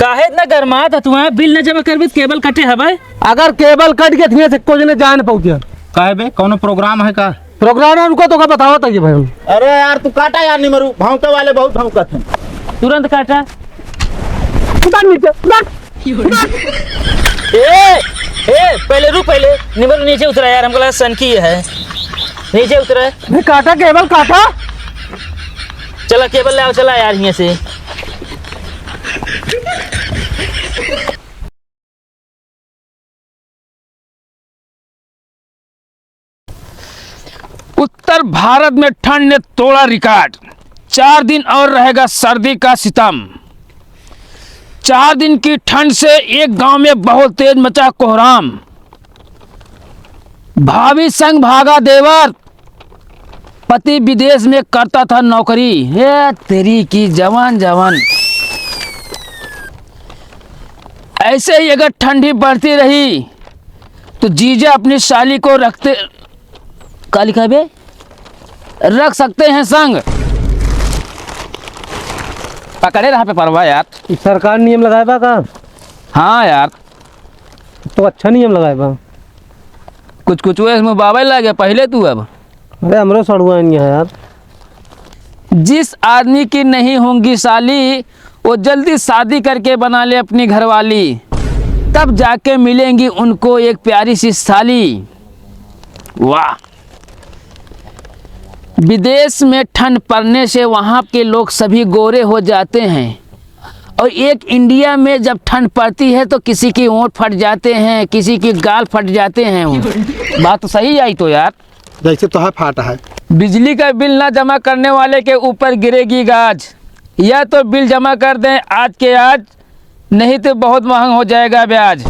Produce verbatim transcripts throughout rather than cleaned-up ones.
काहे इतना गरमात ह तू, हैं? बिल न जमा करबे त केबल कटे हबे। अगर केबल कट गया तो हियाँ से कोई जने जान पाऊ क्या? काहे बे, कौनो प्रोग्राम है का? प्रोग्राम है, रुको, तोका बतावत है भाई हम। अरे यार, तू काटा यार निमरू, भौंके वाले बहुत भौंकत हैं। तुरंत काटा। उतार नीचे, उतार। ए, ए, पहले रुक, पहले निमरू नीचे उतरा यार, हमको लगा सनकी है। नीचे उतरा। नहीं, काटा केबल, काटा। चला केबल ले आओ, चला यार हियाँ से। उत्तर भारत में ठंड ने तोड़ा रिकॉर्ड, चार दिन और रहेगा सर्दी का सितम। चार दिन की ठंड से एक गांव में बहुत तेज मचा कोहराम। भाभी संग भागा देवर, पति विदेश में करता था नौकरी। हे तेरी की जवान जवान। ऐसे ही अगर ठंडी बढ़ती रही तो जीजा अपनी साली को रखते, का लिखा बे? रख सकते हैं संग। पकड़े रहा पेपरवा यार। ई सरकार नियम लगाए बा का? हाँ यार। तो अच्छा नियम लगाए बा। कुछ कुछ वो इसमें बाबा ही लगे पहले तू अब। अरे हमरो सड़ुआ नहीं है यार। जिस आदमी की नहीं होंगी साली, वो जल्दी शादी करके बना ले अपनी घरवाली, तब जाके मिलेंगी उनको एक प्यारी सी साली। वाह। विदेश में ठंड पड़ने से वहाँ के लोग सभी गोरे हो जाते हैं, और एक इंडिया में जब ठंड पड़ती है तो किसी की ओंठ फट जाते हैं, किसी की गाल फट जाते हैं। बात तो सही आई तो यार। जैसे तो है फाटा है। बिजली का बिल ना जमा करने वाले के ऊपर गिरेगी गाज। या तो बिल जमा कर दें आज के आज, नहीं तो बहुत महंग हो जाएगा ब्याज।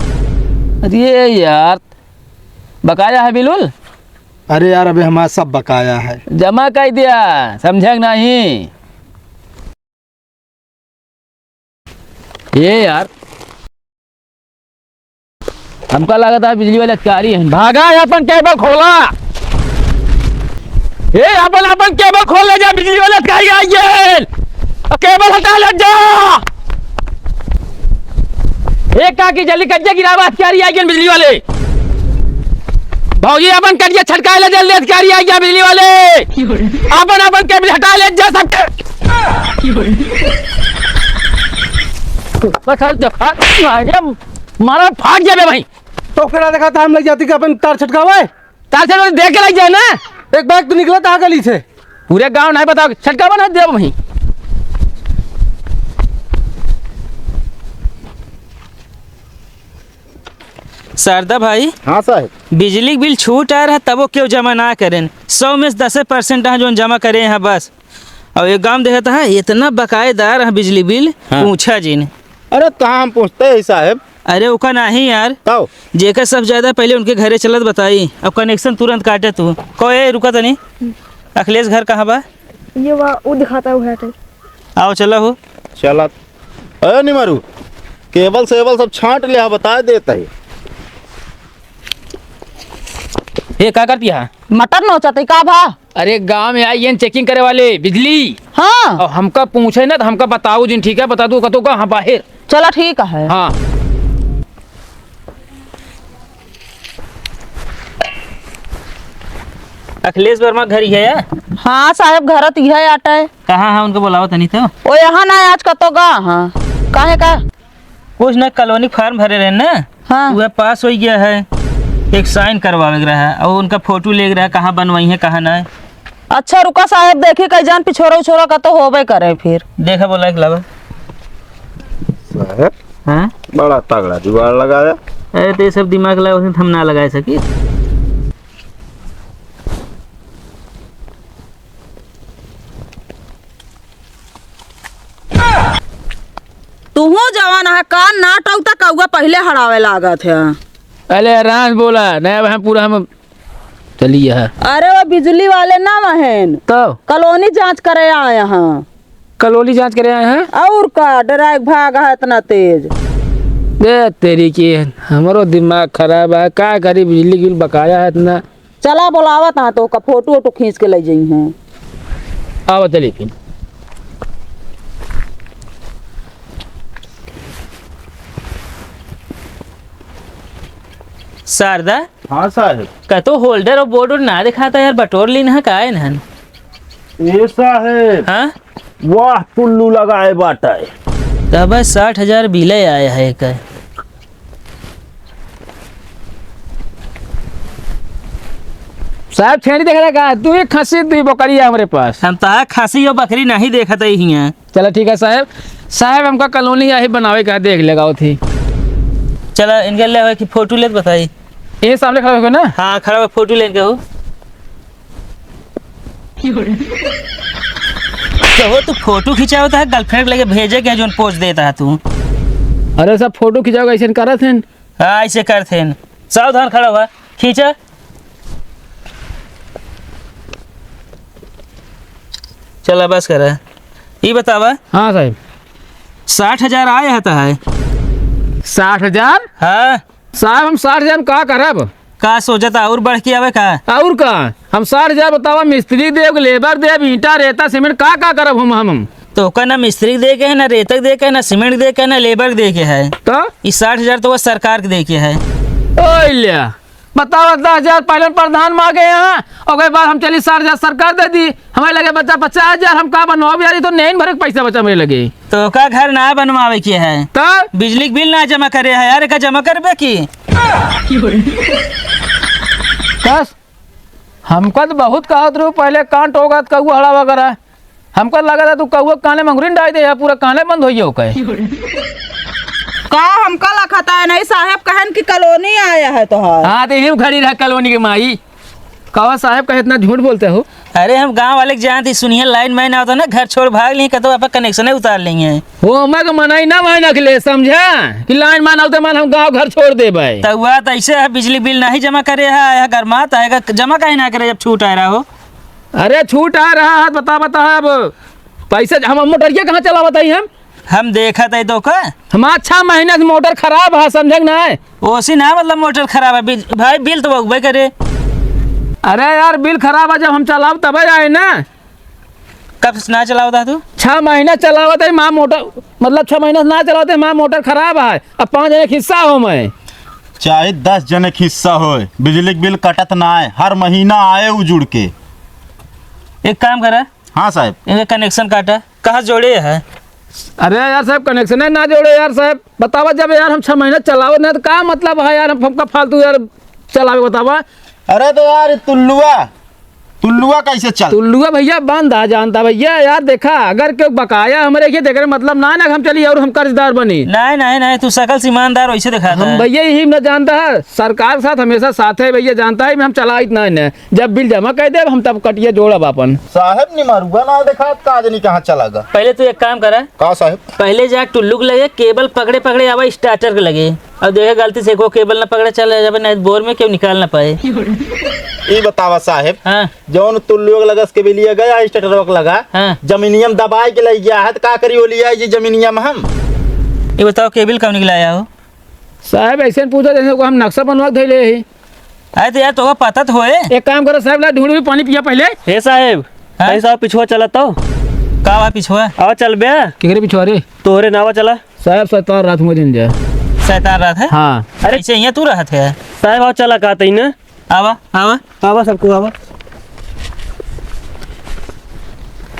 अरे यार, बकाया है बिल उल? अरे यार, अबे हमारा सब बकाया है। जमा कर दिया, समझे कि नहीं? ये यार, हमका लागत है बिजली वाले अधिकारी हैं। भागा, अपन केबल खोला। ए, अपन, अपन केबल खोल ले जा, बिजली वाले अधिकारी आ गए। अब केबल हटा ले जा। ए, काकी, जल्दी कटिया गिरावा, अधिकारी आ गए बिजली वाले। भौजी, अपन कटिया छटकाए ले, जल्दी अधिकारी आ गया बिजली वाले। अपन, अपन केबल हटा ले जा सबके। बस, हट जा, हट, अरे, मारा फाट जाबे भाई। तो केरा देखा था, हम लग जाती कि अपन तार छटकावे। तार से देख के लग जाए ना। एक बैग तो निकला था गली से। पूरे गांव नहीं बताओ, छटकावा ना देव वहीं। शारदा भाई। हाँ साहब। बिजली बिल छूट आ रहा, तबो क्यों जमा ना करें? सौ में से दसे परसेंट है जो जमा करे हैं बस। और एक गांव देखता है, इतना बकायेदार है बिजली बिल, हाँ। पूछा जिन। अरे, कहाँ हम पूछते हैं साहब? अरे, ओका नाही यार। तब? जेकर सब ज्यादा पहले उनके घरे चलत बताई, अब कनेक्शन तुरंत काटे तू। को ए, रुका तनी। अखिलेश घर कहाँ बा? ये वा, वो दिखाता है, वो है। आओ, चला हो। चला। अरे निमरू, केबल सेबल सब छांट ले, बता देता है। ए, का करती है? मटर नोचत है, का भा? अरे, गांव में आई हैं चेकिंग करे वाले, बिजली। हाँ। और हमका पूछे ना, तो हमका बताओ जिन, ठीक है? बता दो, कतो का? हाँ, बाहर। चला, ठीक है। हाँ। अखिलेश वर्मा घर ही है या? हाँ साहब, घर त इहे आटे। कहाँ है, उनको बुलाओ तनी तो। ओ, यहाँ ना, आज कतो गा, हाँ। काहे का? कुछ ना, कॉलोनी फॉर्म भरे रहे ना, हाँ। वह पास हो गया है, एक साइन करवावे के रहा, और उनका फोटो ले रहा, कहाँ बनवाई है, कहाँ ना। अच्छा रुका साहेब, देखी कई जान पिछोरा उछोरा का तो होबे करे फिर। देखा बोला एक लावा। साहेब, हाँ? बड़ा तगड़ा जुगाड़ लगाया। अरे तो ये सब दिमाग लगा, उसमें हम ना लगा सकी। तुहू जवान है, कान ना टौता, कौआ पहिले हड़ावे लागत है। अरे आराम से बोला, नया बहन पूरा हम चली है। अरे वो बिजली वाले ना वहन, तो? कॉलोनी जांच करे आए हैं। कॉलोनी जांच करे आए हैं? और का, डराए के भाग है इतना तेज। दे तेरी की, हमरो दिमाग खराब है, का करी, बिजली बिल बकाया है इतना। चला बोलावत हाँ तो ओका फोटो वोटो खींच के ले जइहैं। आवा चली फिर। शारदा? हाँ साहेब। कतो holder और board उड ना देखाता यार, बटोर लीन है का इन्हन? ए साहेब। हाँ? वाह, टुल्लू लगाए बाटे। तब साठ हजार बिले आए है का? साहेब, छेड़ी देख रहा का? दुई खसी, दुई बकरी है हमरे पास। हम तहा खसी और बकरी नहीं देखत ही हियाँ। चला ठीक है साहेब। साहेब, हमका colony आही बनावे का, देख लेगा उथी। चला, इनके ले आवे कि photo लेत बताई। ये सामने खड़ा होके ना? हाँ, खड़ा हो, photo लेके हो। कहो, तू photo खिंचावत है, girlfriend लेके भेजे के, जोन pose देता है तू। अरे साहेब, photo खिंचाओ, ऐसे करत हैं। हाँ, ऐसे करत हैं। सावधान खड़ा हुआ, खींचा। चला, बस करा। ई बतावा। हाँ साहेब। साठ हजार आए हता है। साठ हजार? हाँ। साहेब, हम साठ हजार में का करब? का सोचता, और बढ़ के आवे का? और का? हम साठ हजार बतावा, मिस्त्री देब, labour देब, ईंटा, रेता, सीमेंट, का, का करब हम, हम, हम? तो ओकर ना मिस्त्री दे के है, ना रेता दे के है, ना सीमेंट दे के है, ना labour दे के है। तो? ई साठ हजार तो वो सरकार के दे के है। ओए ल्या। बतावा, दस हजार पहले प्रधान मांगे यहाँ, ओकरे बाद हम चली साठ हजार सरकार दे दी, हमारे लगे बचा पचास हजार, हम का बनवाओ यार, ये तो नैन भरे के पैसा बचा मेरे लगे। तो का घर ना बनवावे के है? तो? बिजली के बिल ना जमा करे है यार, का जमा करबे की? बस, हमका तो बहुत कहत रहू पहले, कान टोकत कौआ हड़ा वगैरह, हमका लगा था तू कौआ काने में अंगुरी डाल दे, पूरा काने बंद होइए ओके। का हमका लखता है नहीं, साहेब कहन कि colony आया है तोहार। हाँ, तो यही खड़ी रहा colony के माई। कहो साहेब, कहे इतना झूठ बोलते हो? अरे, हम गाँव वाले के जानत ही, सुनिए, line man आवता ना, घर छोड़ भाग ली, कतो आपका connection उतार लेंगे। वो हमें के मनाई ना भाई नखले, समझा कि line man आवते मन हम गाँव घर छोड़ देबे। तो हुआ तो ऐसे है, बिजली बिल नहीं जमा करे है, आया गरमात आएगा, जमा काहे ना करे जब छूट आ रहा हो? अरे छूट आ रहा है, बता, बता, अब पैसे हम, हम मोटरिया कहाँ चलावत हई हम? हम देखत हई तो का? हमार छह महीना से मोटर खराब है, समझे कि नाय? ओसी ना, मतलब मोटर खराब है, बिल, भाई बिल तो उगबे करे। अरे यार बिल खराब है, जब हम चलाब तबे आए ना। कब से ना चलावत है तू? छह महीना चलावत है, माँ मोटर, मतलब छह महीना से ना चलावत है, माँ मोटर खराब है, अब पाँच जने के हिस्सा हो मैं। चाहे दस जने के हिस्सा होए, बिजली के बिल कटत ना है, हर महीना आए उजुड़ के। एक काम करा। हाँ साहेब। इनके connection काटा, कहाँ जोड़े है? अरे यार साहेब, connection है ना जोड़े यार साहेब, बतावा जब यार हम छह महीना चलावत ना तो का मतलब है यार, हम, हमका फालतू यार चलावे बतावा। अरे तो यार तुल्लुआ, तुल्लुआ कैसे चल? तुल्लुआ भैया बंद आ जानता भैया। यार देखा, अगर केहू बकाया हमरे के, तेकरे मतलब ना ना हम चली और हम कर्जदार बनी। नहीं, नहीं, नहीं, तू सकल से ईमानदार वैसे दिखाता हम है। भैया यही ना जानता है, सरकार के साथ हमेशा साथ है भैया, जानता है हम चलाइत नहीं है। जब बिल जमा कर देब हम तब कटिया जोड़ब आपन। साहेब निमरुआ ना देखात का, आज नहीं कहाँ चला गा। पहले तू एक काम करा। का साहेब? पहले जा टुल्लू के लगे केबल पकड़े पकड़े आवा starter के लगे। अब देखे गलती से एको केबल ना पकड़े चले जाबे, नहीं बोर में केहू निकाल ना पाए। ई बतावा साहेब, हाँ। जौन तुल्लुआ के लगे से केबलिया गया starter के लगा, हाँ। जमीनिया में दबाई के लइ गया है, तो का करी ओलिया जी जमीनिया में हम? ये बताओ केबल कौन निकलाया हो? साहेब ऐसे न पूछा जैसे को हम नक्शा बनवा के धइले ही। अरे तो यार तोका पता तो होए। एक काम करो साहेब, ला ढूंढ भी पानी पिया पहले। हे साहेब, हाँ? कहीं साहब पिछुआ चलत हो? का बा पिछुआ? आवा चल बे। केकरे पिछुआ रे? तोहरे नावा चला। साहेब, शैतान रात में दिन जाए। शैतान रात है? हाँ। अरे ऐसे यहाँ तू रहत है? साहेब, आओ चला का तई ने। आवा, आवा। आवा सबको आवा।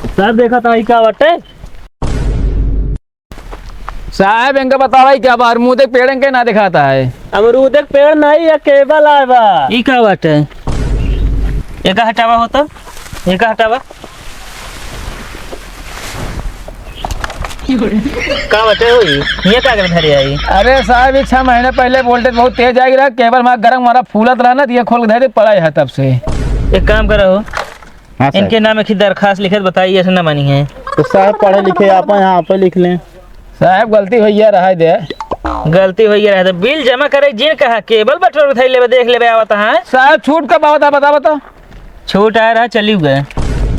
साहेब, देखा था, ई का बाटे? साहेब, इनका बतावा, ई का बा? अमरूद के पेड़ इनके ना दिखाता है। अमरूद के पेड़ नहीं, ये केबल आए बा। ई का बाटे? एका हटावा हो तो, एका हटावा। का बाटे हो ई? ये का कर धरे आई? अरे साहेब, ई छह महीने पहले voltage बहुत तेज आई रहा, केबल मा गरम मारा फूलत रहा ना, तो ये खोल के धरे पड़ा है तब से। एक काम करो, हाँ साहब। इनके नाम एक ही दरखास्त लिखत बताइए, ऐसे ना मानी है। तो साहब पढ़े लिखे आप हैं, यहाँ पे लिख लें। साहब गलती होइया रहा दे। गलती होइया रहा दे। बिल जमा करे जिन कहा केबल बटोर उठाई लेबे, देख लेबे आवत है। साहब छूट कब आवत है बता, बता। छूट आ रहा चली गए।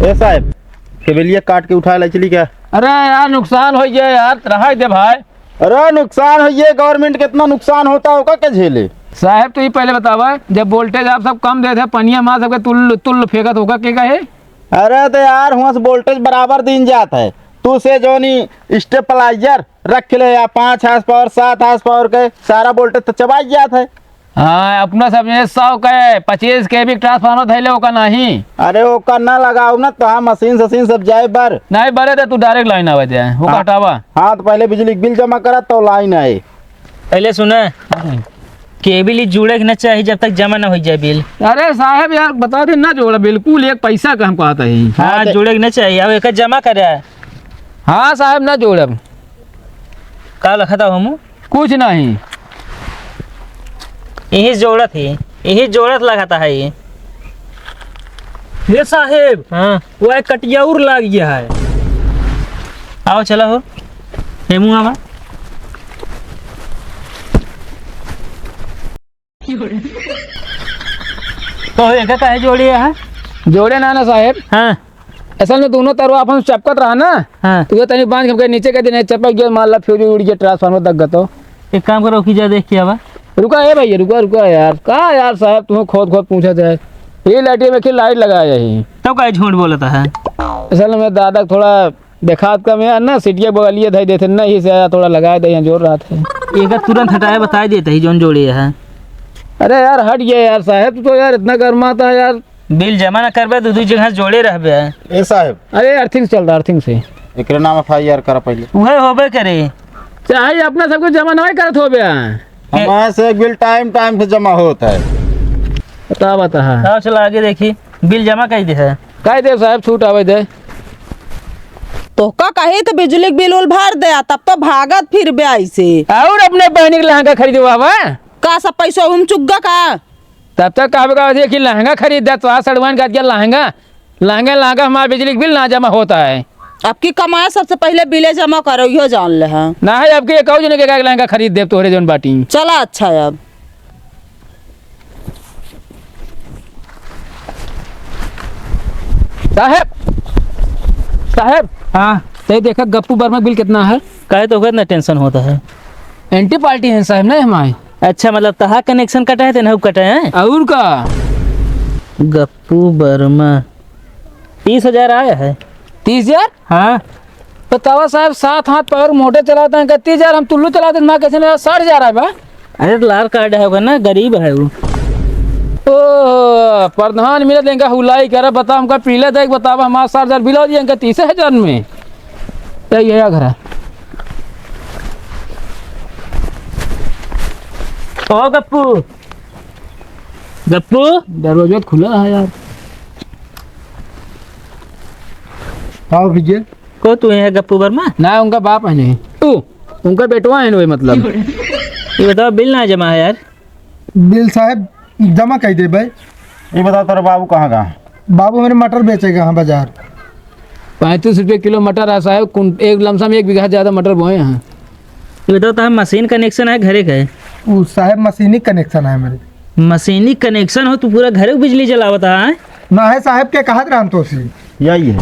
ए साहब केबलिया काट के उठा ले चली क्या? अरे यार नुकसान हो गया यार, रहा दे भाई। अरे नुकसान हो ये, government कितना नुकसान होता होगा क्या झेले? साहब तो ये पहले बतावा, जब voltage आप सब कम देते हैं, पनिया मार सबके तुल तुल फेंकत होगा के कहे? अरे तो यार हुआ से voltage बराबर दिन जात है, तू से जोनी stabilizer रख ले या पाँच horse power, सात horse power के सारा voltage तो चबाई जात है। हाँ, अपना सब ये सौ के पच्चीस केवी transformer धइले, ओका नहीं। अरे, ओका ना लगाओ ना, तो हाँ, मशीन सशीन सब जाए बर। नहीं बरे दे, तू direct line आवे दे, ओका हाँ। हटावा। हाँ, तो पहले बिजली के बिल जमा करा, तो line आए। पहले सुना, हाँ। केबिल ही जुड़े के ना चाही, जब तक जमा ना हो जाए बिल। अरे साहब यार, बता दे ना जोड़ा, बिल्कुल एक पैसा का हमको आता ही। हाँ, हाँ, तो जुड़े के ना चाही, अब एक जमा करे। हाँ साहब, ना जोड़ब। का लखा था हम? कुछ नहीं। यही जोड़त ही, यही जोड़त लगाता है ये। हे साहेब, हाँ। वह कटिया और लाग गया है। आओ, चला हो। हे मुँह आवा। तो एका काहे जोड़े है? जोड़े ना, ना साहेब। हाँ। असल में दोनों तरवा आपन चपकत रहा ना, हाँ। तो ये तनी बांध के हमके नीचे के दिन चपक गया, मान ला फ्यूज उड़ गया, transformer दग गया तो। एक काम करो, खींचा देख के आवा। रुका, ए भैया, रुका, रुका यार। का यार साहब, तुम खोद खोद पूछत है। ये लाइट में की लाइट लगाया है। तब काहे झूठ बोलता है? असल में दादा थोड़ा देखात कम है ना, सिटिया बगलिए धई देते ना, इसे आया थोड़ा लगाए दे, यहाँ जोर रहा था। एका तुरंत हटाए, बताए देते ही जौन जोड़े है। अरे यार, हट गया यार साहब, तू तो यार इतना गर्माता है यार। बिल जमा ना करबे, दू दू जगह जोड़े रहबे। ए साहब। अरे, अर्थिंग से चल रहा, अर्थिंग से। एकरे नाम FIR करा पहले। उहे होबे करे। चाहे अपना सब कुछ जमा नहीं करत होबे। हमारे से एक बिल टाइम टाइम से जमा होत है। बता, बता। आओ, चला आगे देखी, बिल जमा कई दे है। कई दे साहब, छूट आवे दे। तोहका कही तो बिजली के बिल उल भर दे, तब तो भागत फिरबे ऐसे। और अपने बहनी के लहंगा खरीदवावा। का सब पैसा हम चुग्गा का? तब तक कहबे का होती है कि लहंगा खरीद दे, तो आ सड़वान का दिया लहंगा, लहंगा, लहंगा हमारा बिजली का बिल ना जमा होता है। अब की कमाए सबसे पहले बिले जमा करो, इहो जान ले है। ना है, अब की एक और जने के लहंगा खरीद दे तोहरे जौन बाटी। चला अच्छा है अब। साहब, साहब। हाँ। ते देखा गप्पू वर्मा बिल कितना है? काहे तो ओकर इतना tension होता है? Anti party हैं साहब, नहीं हमारे। अच्छा, मतलब तहा connection कटा है, तेनहु कटा है? और का? गप्पू वर्मा, तीस हजार आया है। तीस हजार? हाँ। बतावा साहब, सात हाथ पैर मोटे चलावत हैं, इनका तीस हजार, हम टुल्लू चलावत हैं, माँ कैसे मेरा साठ हजार आया बा? अरे, तो लाल कार्ड है ओकर ना, गरीब है वो। ओ, प्रधान मिले तो इनका हुलाई करे, बता हमका पीले देख, बतावा हमारा साठ हजार बिल हो दिया इनका तीस हजार में। यही है घर। ओ गप्पू, गप्पू। दरवाजा खुला है यार। आओ भैया। को तू है गप्पू वर्मा? ना, उनका बाप है नहीं। तू, उनका बेटवा है नहीं, मतलब। ये बताओ, बिल ना जमा है यार। बिल साहब जमा कई देबे। ये बताओ, तोरा बाबू कहाँ का? बाबू मेरे मटर बेचे गए हैं बाजार। पैंतीस रुपये किलो मटर है साहब, कुन-, एक लमसम एक बीघा ज्यादा मटर बोए हैं। ये बताओ, तोहार मशीन connection है घरे का है? उ साहब मशीनी connection है मेरे। मशीनी connection हो, तू पूरा घरे बिजली जलावत है? ना है साहब, के कहत रहन तो सी। यही है।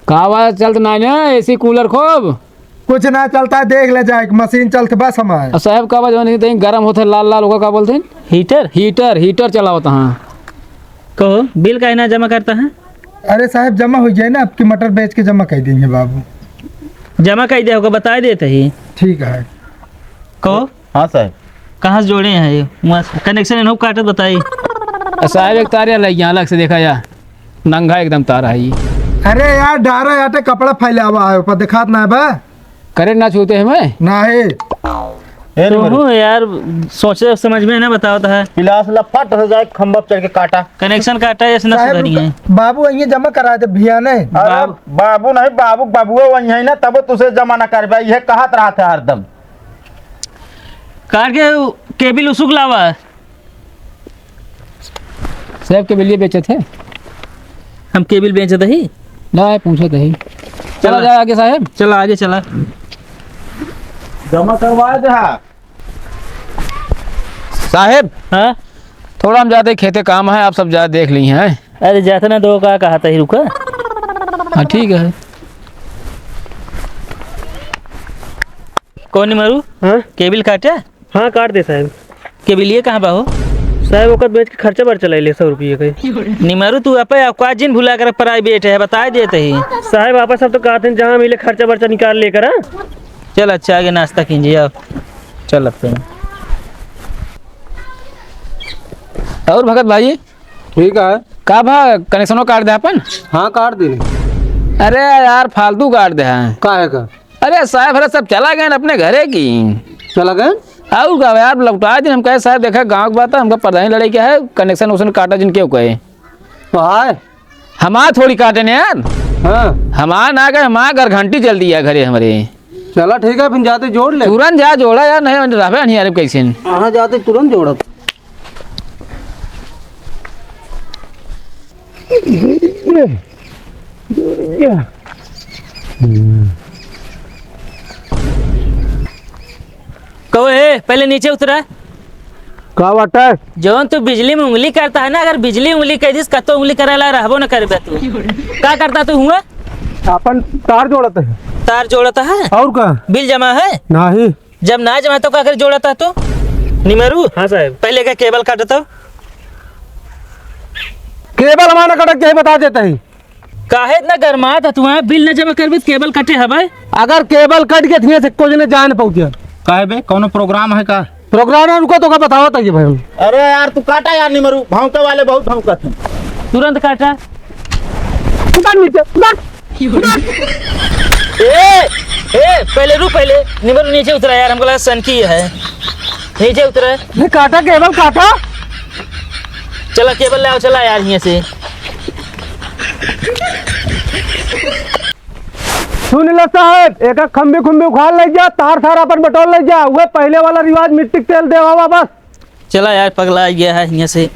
का आवाज चलत ना है ना, AC cooler खूब? कुछ ना चलता है, देख ले जाए, मशीन चलत बस हमारे। और साहब का आवाज होने से गरम होते, लाल लाल होगा, का बोलते हैं? Heater? Heater, heater चलावत हाँ। कहो, बिल काहे ना जमा करता है? अरे साहब, जमा हो जाए ना, आपकी मटर बेच के जमा कर देंगे बाबू। जमा कर दे, ओका बताए देते ही। ठीक है। कहो। हाँ साहब। कहाँ से जोड़े हैं ये? वहाँ से connection इन्हों काटत बताई। साहब, एक तार या लग गया, अलग से देखा या, नंगा एकदम तार है ये। अरे यार, डारा आटे कपड़ा फैलावा है, ऊपर दिखात ना है बा। Current ना छूते हैं मैं। ना है। ए तो रे मरे। हूँ यार, सोचे समझ में ना बतावत है। पिलास ला फट से जाए, खंभा पे चढ़ के काटा। Connection काटा, ऐसे ना साहब, सुधरी है। बाबू, वहीं जमा करा दे भैया ने। अरे बाब- बाबू नहीं, बाबू, बाबुओ वहीं है ना, तब तुसे जमा ना करबे, ये कहत रहा था हरदम। काट के उ-, केबिल उसुक लावा। साहब के बिलिए बेचत है। हम केबिल बेचत ही। ना, पूछत ही। चला चला। जा आगे साहब। चला आगे चला। जमा करवा दे हा। साहब। हाँ? थोड़ा हम जाते खेते, काम है, आप सब जा देख ली हैं। अरे जाते ना, दो का कहा था ही, रुका। हाँ, ठीक है। कौन निमारू? हाँ? केबिल काटे? हाँ, काट दे साहब। केबिलिए कहाँ बा हो? साहब, ओकर बेच के खर्चा बर्चा ले ले सौ रुपये के। निमारू, तू आपे औकात जिन भुला कर private है, बताए देते ही। साहब, आपस सब तो कहते हैं, जहाँ मिले खर्चा बर्चा निकाल लेकर, हाँ? चल, अच्छा, आगे नाश्ता कीजिए, आओ। चल, लगते हैं। और भगत भाई? ठीक है। का भा, कनेक्शनो काट दे अपन? हाँ, काट देने। अरे यार, फालतू काट दे हैं। का है का? अरे साहब, अरे सब चला गए अपने घरे की। चला गए? और का यार, लौटा दिन हम कहे, "साहब, देखा, गाँव की बात है, हमका प्रधानी लड़े के है, कनेक्शन उक्शन काटा जिन केहू कहे।" तो आए? हमार थोड़ी काटे ने यार। हाँ। हमार ना गए, हमार घर घंटी जल दिया घरे हमरे। चला ठीक है, फिर जाते जोड़ ले। तुरंत जा जोड़ा यार, नहीं रहबे नहीं यार कैसे। हाँ, जाते तुरंत जोड़त। कहो, ए, पहले नीचे उतरा। का बात है? जौन तू बिजली में उंगली करता है ना, अगर बिजली उंगली कह दिस, कतो उंगली करे ला रहबो न करबे तू। का करता तू हुआ? अपन तार जोड़त है। तार जोड़ता है? और का? बिल जमा है? नहीं। जब ना जमा तो का कर जोड़ता तू? निमरू? हाँ साहब। पहले का केबल काटता। केबल हमारा कटक के ही बता देता है। काहे इतना गरमात ह तू, हाँ? बिल न जमा करबे त केबल कटे हवे? अगर केबल कट गए त हियां से कोई जने जाए न पहुंचे। काहे बे, कौनो प्रोग्राम है का? प्रोग्राम है, रुको, तोका बतावत है भाई। अरे यार, तू काटा यार निमरू, भौंके वाले बहुत भौंकत हैं। तुरंत काटा। उतार नीचे, उतार। ए, ए, पहले रुक, पहले निमरू नीचे उतरा यार, हमको लगा सनकी है। नीचे उतरा। नहीं, काटा, केबल काटा। चला, केबल ले आओ, चला यार, हियां से। सुन ले साहब, एक एक खंबी खुंबी उखाड़ ले जा, तार सार अपन बटोर ले जा, वह पहले वाला रिवाज, मिट्टी के तेल देवा बस। चला यार, पगला गया है हियां से।